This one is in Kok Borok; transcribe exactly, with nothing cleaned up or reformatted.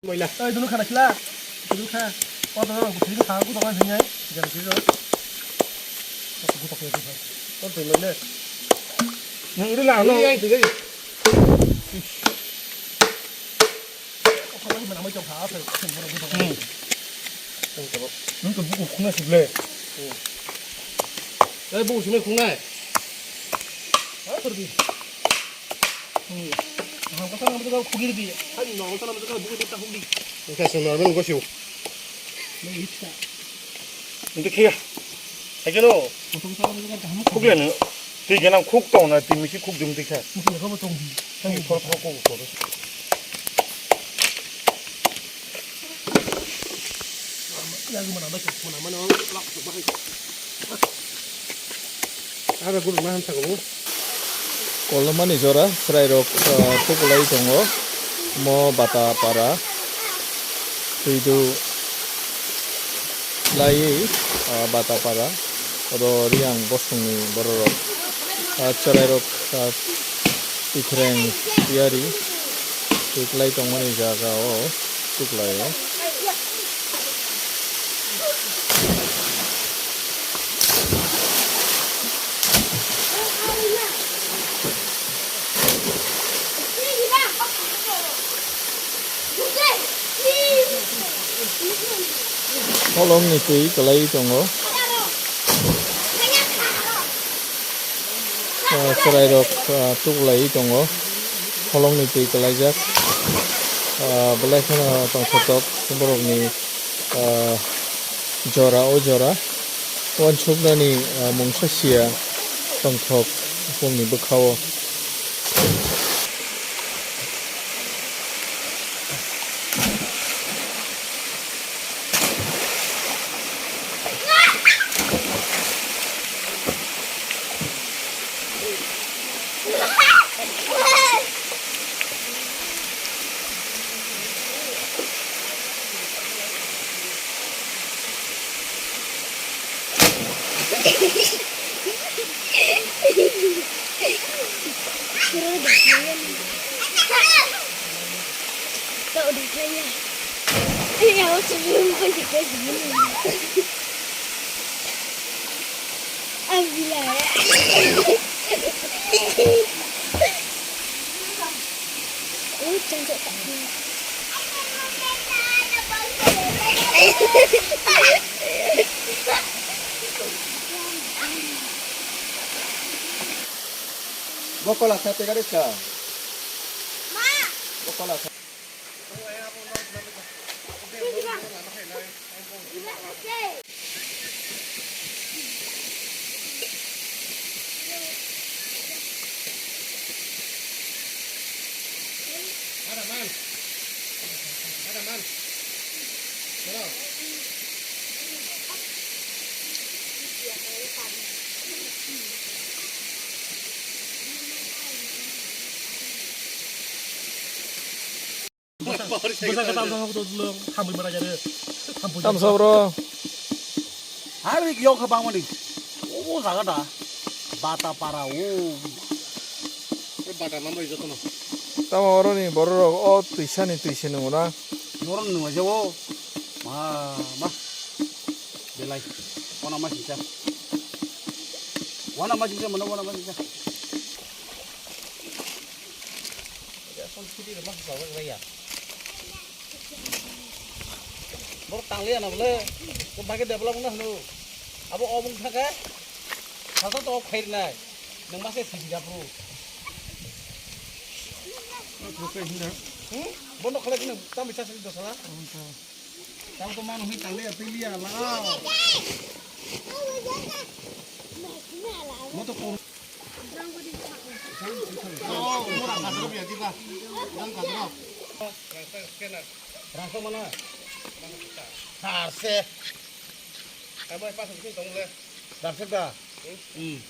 Moila. Oi, dunu khana khila. Dunu kha. O, dunu rok, dunu kha, gutok lai thangya. Jani kiri rok. Gutok lai thangya. O, twi moila. Nang iri lang, no. Iri yang tiga. O, kha, mana mai chong kha, apa, apa, apa, apa. Hmm. Nang to buku khuna sih, ble. Hmm. Eh, buku sih, khuna. Apa, pergi? Hmm. Nang kata nama juga kugir bi. Hai, nang kata nama juga buku kita kugir. Engka sing normal gosio. Nang itta. Untuk kia. Hai keno. Kata nama juga kamu kugir. Kugir ni. Twi ganang khuk tong na, twi misi khuk jum twi kha. Misi khuk tong. Twi khor khor khuk khor. Kolomani jora chwrairok, ah, tukulai tongo. Mo Batapara twidu laiwi, ah, Batapara oro Riang bosongni bororok, ah, chwrairok, ah, Tikhreng tiyari tuklai tongmani jagao tuklaio. Holongni twi kwlaiwi tongo. Ah, chwrairok, ah, tuklaiwi tongo. Holongni twi kwlaijak. Ah, belai kheno tongthotok borokni, ah, jora o jora. Uansuknani, ah, mungsa sia tongthok bongni bwkhao. Ang gila ya. Oh, cantik tak dia. Bokola sate garis ka? Bokola sate. Bwsakhe tamsa habo to dulung, thambai mara jare. Tamsa bro. Hai, yok kha bangmani. O jaga da. Bata para o. E bata mambai jotono. Tamo oroni bororok o twisani twisani nunguna. Noron nungma jago. Ma, ma. Belai. Wana ma sisa. Wana ma sisa, mana wana ma sisa. Son kiri ma sisa, wai ya. Borok tangliya na bole, ko bagwi develop wngna hwno. Abo obwng thangkhe, salsa to khairnai. Nwng mase thangsi japro. Hmm? Bondo khalai kheno tamo chasa ni dosala. Tamo to mano hwnwi tangliya, tiliya, lao. Moto ko. Rangkho mana? Harse. Amo pas sini tong le. Rangkho da. Hmm.